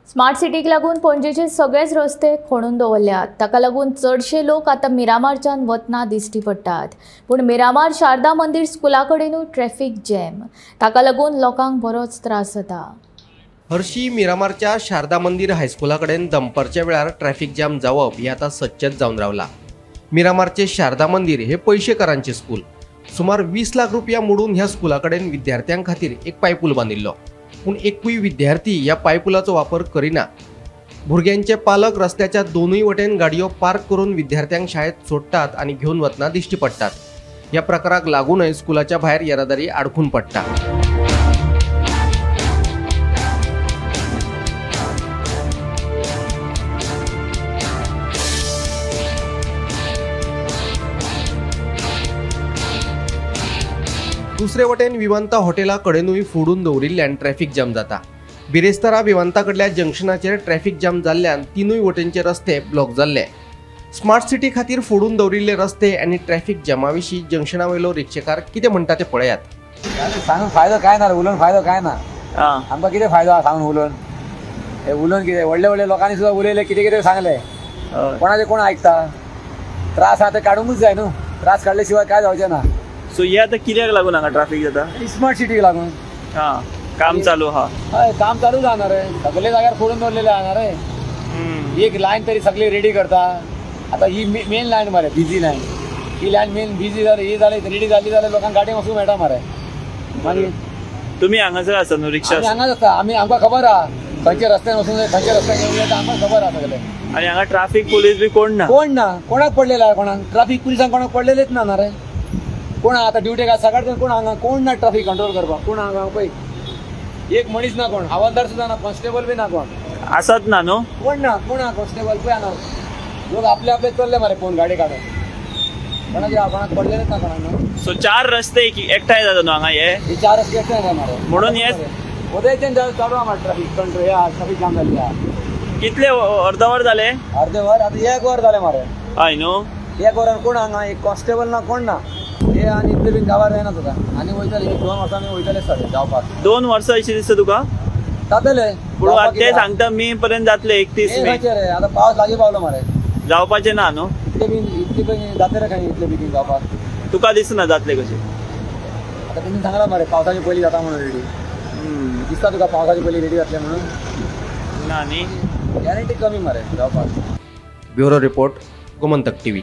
Smart सिटीक लागून पणजेचे सगळेच रस्ते खणून दवरल्यात. ताका लागून चडशे लोक आतां मिरामारच्यान वतना दिश्टी पडटात. पूण मिरामार शारदा मंदीर स्कुला कडेनूय ट्रॅफिक जॅम, ताका लागून लोकांक बरोच त्रास जाता. हरशी मिरामारच्या शारदा मंदीर हायस्कुला कडेन दनपारच्या वेळार ट्रॅफिक जॅम जावप हे आतां सदचेंच जावन रावला. मिरामारचे शारदा मंदीर हे पयशेकारांचे स्कूल. सुमार 20 लाख रुपया मोडून ह्या स्कुला कडेन विद्यार्थ्यां खातीर एक पायपूल बांदिल्लो, पूण एकूय विद्यार्थी ह्या पायपुलाचो वापर करिना. भुरग्यांचे पालक रस्त्याच्या दोनूय वटेन गाडयो पार्क करून विद्यार्थ्यांक शाळेत सोडटात आनी घेवन वतना दिश्टी पडटात. ह्या प्रकाराक लागूनय स्कुलाच्या भायर येरादारी आडखून पडटा. दुसरे वटेन विमानता हॉटेला कडेनूय फोडून दवरिल्ल्यान ट्रॅफिक जॅम जाता. बिरेस्तारा विमानता कडल्या जंक्शनाचेर ट्रॅफिक जॅम जाल्ल्यान तिनूय वटेनचे रस्ते ब्लॉक जाल्ले. स्मार्ट सिटी खातीर फोडून दवरिल्ले रस्ते आनी ट्रॅफिक जॅमा विशीं जंक्शना वयलो रिक्षेकार कितें म्हणटा ते पळयात. सांगून फायदो काय ना, उलोवन फायदो काय ना, आमकां कितें फायदो आसा सांगून उलोवन? हे उलोवन कितें व्हडले व्हडले लोकांनी सुद्दां उलयले, कितें कितें सांगले, कोणाचे कोण आयकता? त्रास आहा ते काडूंकूच जाय न्हू, त्रास काडले शिवाय काय जावचें ना. सो हे आतां कित्याक लागून हांगा ट्राफीक जाता? स्मार्ट सिटीक लागून. हां, काम चालू आहा. हय, काम चालू जाणार रे, सगळे जाग्यार फोडून दवरलेले जाणार रे. एक लायन तरी सगळी रेडी करता. आतां ही मेन लायन मरे, बिजी लायन, ही लायन मेन बिजी जाली, ही जाली रेडी जाली जाल्यार लोकांक गाडी वचूंक मेळटा मरे. मागीर तुमी हांगासर आसा न्हू रिक्षा? हांगाच आसता आमी, आमकां खबर आहा खंयच्या रस्त्यान वचूंक जाय, खंयच्या रस्त्यान येवंक जाय, आमकां खबर आहा सगळें. आनी हांगा ट्राफीक पुलीस बी कोण ना? कोण ना, कोणाक पडलेला, कोणाक ट्राफीक पुलिसांक कोणाक पडलेलेच ना रे. कोण आतां ड्युटेक आसा सकाळच्यान कोण हांगा, कोण ना ट्राफीक कंट्रोल करपाक, कोण हांगा पळय एक मनीस ना, कोण हवालदार सुद्दां ना, कॉन्स्टेबल बी ना, कोण आसात ना न्हू? कोण ना, कोण आहा कॉन्स्टेबल पळय हांगा. लोक आपले आपले चल्ले मरे फोन गाडी काडून, कोणाचे कोणाक पडलेलेच ना कोणाक. सो चार रस्ते एकठांय जाता न्हू हांगा? हे चार रस्ते एकठांय जाता मरे, म्हणून हे उदयच्यान चालू आहा ट्राफीक कंट्रोल, हे ट्राफीक जाम जाल्ली आहा. कितले अर्द वर जाले? अर्दे वर आतां एक वर जालें मरे. हय न्हू, एक वरान कोण हांगा एक कॉन्स्टेबल ना, कोण ना. हे आनी इतले बीन गांवार जायना तुका, आनी वयतले 2 वर्सांनी वयतले सगळे जावपाक. 2 वर्सां अशें दिसता तुका जातले? पूण ते सांगता मे पर्यंत जातले, 31 मे. आतां पावस लागीं पावलो मरे, जावपाचें ना न्हू? इतले बीन इतले बेगीन जातले रे खंय, इतले बेगीन जावपाक तुका दिसना जातले कशें? आतां तेणी सांगलां मरे पावसाचे पयलीं जाता म्हणून रेडी. दिसता तुका पावसाचे पयलीं रेडी जातले म्हणून? ना न्ही, गॅरंटी कमी मरे जावपाक. Bureau report, Gomantak TV.